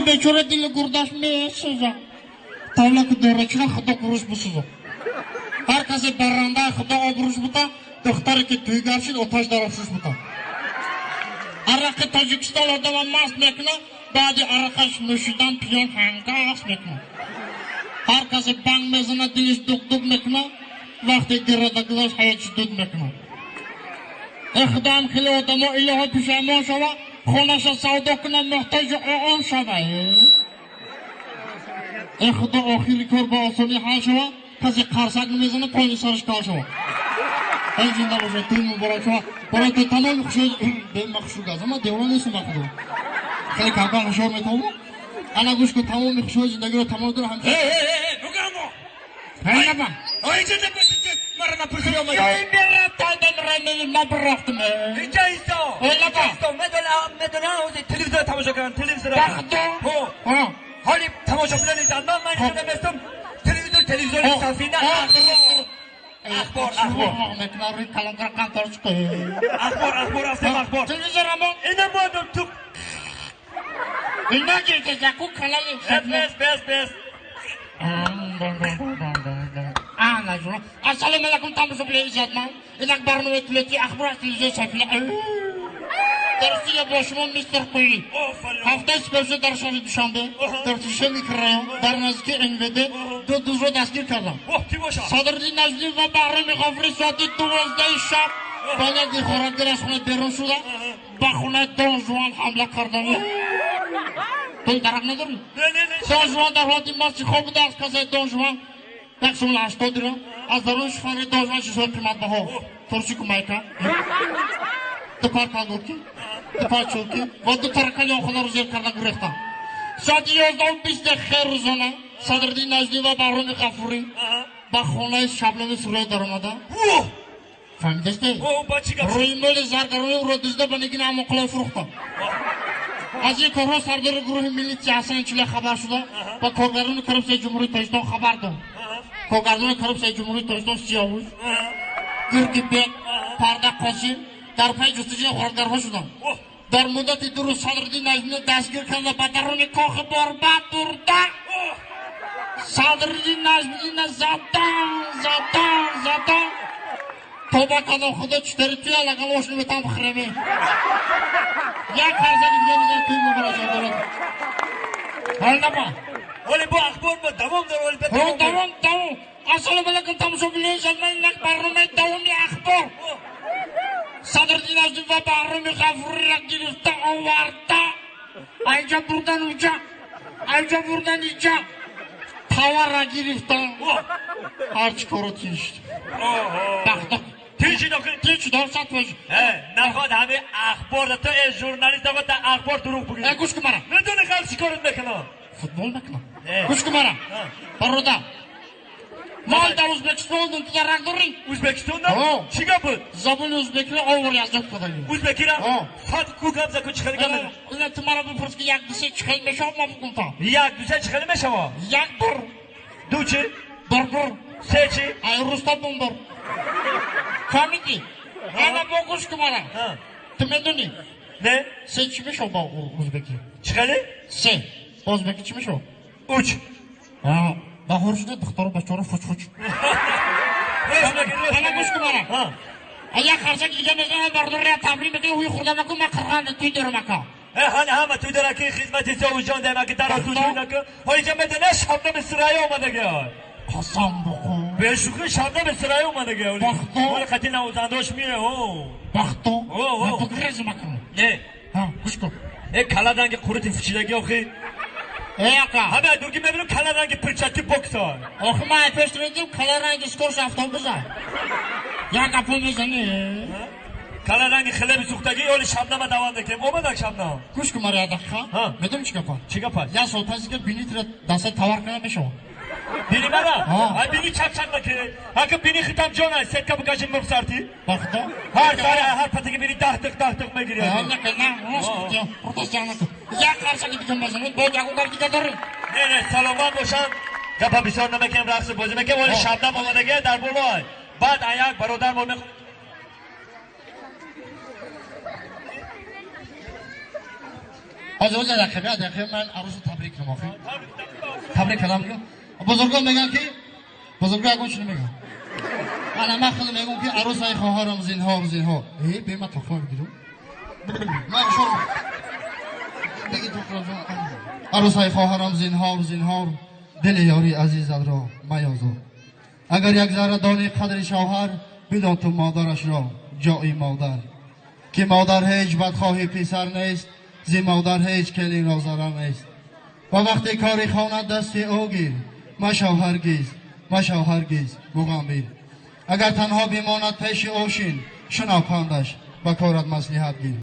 бечора дили гурдаш месӯзад. Тавлаку дорачира худо гуруш бисӯзад. Ҳар касе баррандаи худо обрӯш бута, духтаре ки тӯйгар шуд, оташ дар офшуш бута. Арақи Тоҷикистон одама маст мекунад, баъди арақаш нӯшидан пиён ҳангас мекунад. Ҳар касе банг мезанад, дилиш дук-дук мекунад, вақте гирада гузашт, ҳаётиш дуд мекунад. Э худоам хеле одамо илоҳо пушаймон шава, хонаша савдо кунад, муҳтоҷи он шава. Э худо охири кор ба осонӣ ҳал шава, касе қарсак намезанад, поини сараш кал шава. Эй зинда бошед, тӯй муборак шава. Барои ту тамоми хушҳои бема хушрӯ газам, ман девона нестам ба худо. Хеле камкам ҳушёр метавонам. Ана гӯш кун, тамоми хушҳои зиндагиро тамом дора ҳамчун. Нугамо. Ҳайнаба. Ой, иҷоза бошед, мара напурсид омадӣ. Ҷои мератадам рамели набурафтам. Инҷа исто. Ҳайнаба. Исто, медонам, медонам, ҳозир телевизор тамошо кардам, телевизор. Ба худо. Ҳо. Ҳо. Ҳоли тамошо билан нестам. Ман инҷо наместам. Телевизор, телевизори сафина. Ахбор, ахбор. Ахбор, ахбор, афтем ахбор. Телевизор амон. Ина модам ту. Ина гирдезаку канали. Бес, бес, бес. Ана жуна. Ассалому алайкум тамошобинони иззатманд. Инак барномаи тӯлати ахбор аз телевизиони Сафина. Дар студия бо шумо мистер Қуйли. Ҳафтаи сипаришуда дар шаҳри Душанбе, дар туши микрорайон, дар наздики НВД ду дузро дастгир кардам. Садриддин Наҷмиддин ва Баҳроми Ғафурӣ соати 12 шаб ба як дилхорагир аз хона берун шуда, ба хонаи Дон Жуан ҳамла карданд. Ту дарак надорӣ? Дон Жуан дар ҳолати масти хоб буда, аз касаи Дон Жуан 180 дирам, аз даруни шифонаи Дон Жуан чизҳои қиматбаҳо, турсику майка, ду пар колготки, ду пар чулки ва ду таракали он хонаро зер карда гурехтанд. Соати 11:20 дақиқаи рӯзона Садриддин Наҷмиддин ва Баҳроми Ғафурӣ ба хонаи Шабнами Сурайё даромада. Фаҳмидастед? Рӯи моли заргарони ӯро дузда ба нигини Амонқуллай фурӯхтанд. Аз ин корҳо сардори гурӯҳи милитсия Ҳасан Чиле хабар шуда, ба коргардони коррупсияи Ҷумҳурии Тоҷикистон хабар дод. Коргардони коррупсияи Ҷумҳурии Тоҷикистон Сиёвуш, Гургибек, Парда Қосим дар пайи ҷустуҷӯи ғоратгарҳо шуданд. Дар муддати 2 рӯз Садриддин Наҷмиддин дастгир карда ба даруни кохи Борбад бурда. Садриддин Наҷмиддинна задан, задан, задан. Тоба кардам, худо читари туя лагал ош наметавам хӯраме. Як қарзаги дига мезанам, тӯй муборак шавад, бародар. Ҳол наба. Ҳоли бо ахбор бо давом дор, ҳоли бо Ҳо, давом, давом. Ассалому алайкум тамошобинони азиз, инак барномаи давоми ахбор. Садриддин Наҷмиддин ва Баҳроми Ғафуриро гирифта оварда. Айҷа бурдан уҷа, айҷа бурдан иҷа. Таварра гирифта. Ҳарчи коро тинч. Бахто. Тинч охи. Тинч, дор сад фоиз. Наход ҳами ахбор да то журналист наход та ахбор дурӯғ бугӣ. Гӯш кун мара. Медони хал чӣ корот мекунам? Футбол мекунам. Гӯш кун мара. Бародар. Ман дар Ӯзбекистон будам, ту дар рак дорӣ? Ӯзбекистонда? Чӣ гап буд? Забони ӯзбекиро овор язёд кардагӣ. Ӯзбекиро? Фат ку гап за ку чӣ хеле гап? Ина ту маро бипурс ки як ду се чӣ хел мешавад, ман бигӯм та. Як ду се чӣ хеле мешавад? Як бир. Ду чӣ? Бір бір. Се чӣ? Ай руста бумбир. Фаҳмидӣ? Ана бо гӯш кун мара. Ту медонӣ? Не? Се чӣ мешавад ба ӯзбекӣ? Чӣ хеле? Се. Ба ӯзбекӣ чӣ мешавад? Уч. Баҳор шуда духтару бачаҳоро фуч-фуч. Ана гӯш кун мара. Як қарсаки дига мезанам, бардория табрик мекунӣ, ҳуи хӯрда макун, ман қирғанда туй дорам ака. Ҳана ҳама туй дора ки хизмати Сиёвушҷон дем, аки дар ту ҷӯй накун. Ҳоли ҷа медонӣ Шабнами Сурайё омадаги. Қасам бихӯр. Бешӯхӣ Шабнами Сурайё омадаги. Бахто. Ҳоли қати навозандаош мие, ҳо. Бахто. Ҳо, ҳо. Ман бигрезам акун. Не. Ҳа, гӯш кун. Кала ранги қурути фучидаги охи. Ака. Ҳама дурги мебинам кала ранги пирчатки бокса. Охи ман ай пеш медидим кала ранги скорш автобуса. Як гапо мезанӣ. Кала ранги хлеби сӯхтагӣ, ҳоли Шабнама давам мекунем. Омадак Шабнам. Гӯш кун мара як дақиқа. Медонӣ чӣ гапа? Чӣ гапа? Як сол пас ки бинитра дастаи товар кана мешавад. Бини мара? Ай бини чап-чап накунед. Ака бини хитам ҷон ай, сетка бикаши мурғ сарти. Ба худо? Ҳар сар, ҳар патаги бини даҳ тиқ, даҳ тиқ мегирӣ. На, на, рост гуфтӣ. Рост ҷанг накун. Як қарсаки дига мезанед, боз ягон гап дига дорӣ? Не, не, саломат бошам. Гапа бисёр намекунем, рақси бозӣ мекунем. Вале Шабнам омадагӣ дар болой. Баъд аяк бародар мо мехонем. Ҳозир, ҳозир, дақиқа, дақиқа, ман арӯсро табрик кунам. Охи, табрик кардам. Бузургон мегӯянд, ки бузургон ягон чиз мегӯянд. Ана ман худам мегӯям, ки арӯсаи хоҳарам, зинҳор, зинҳор. Э, бе, ман тоқма бигирам, ман бигир. Арӯсаи хоҳарам, зинҳор, зинҳор, дили ёри азизатро маёзор. Агар як зарра дони қадри шавҳар, бидон ту модарашро ҷои модар, ки модар ҳеҷ бадхоҳи писар нест, зи модар ҳеҷ келинро зарар нест. Ва вақте кори хона дасти ӯ гир, машав ҳаргиз, машав ҳаргиз муғаммир. Агар танҳо бимонад, пеши ӯ шин, шунав пандаш, ба корат маслиҳат гир.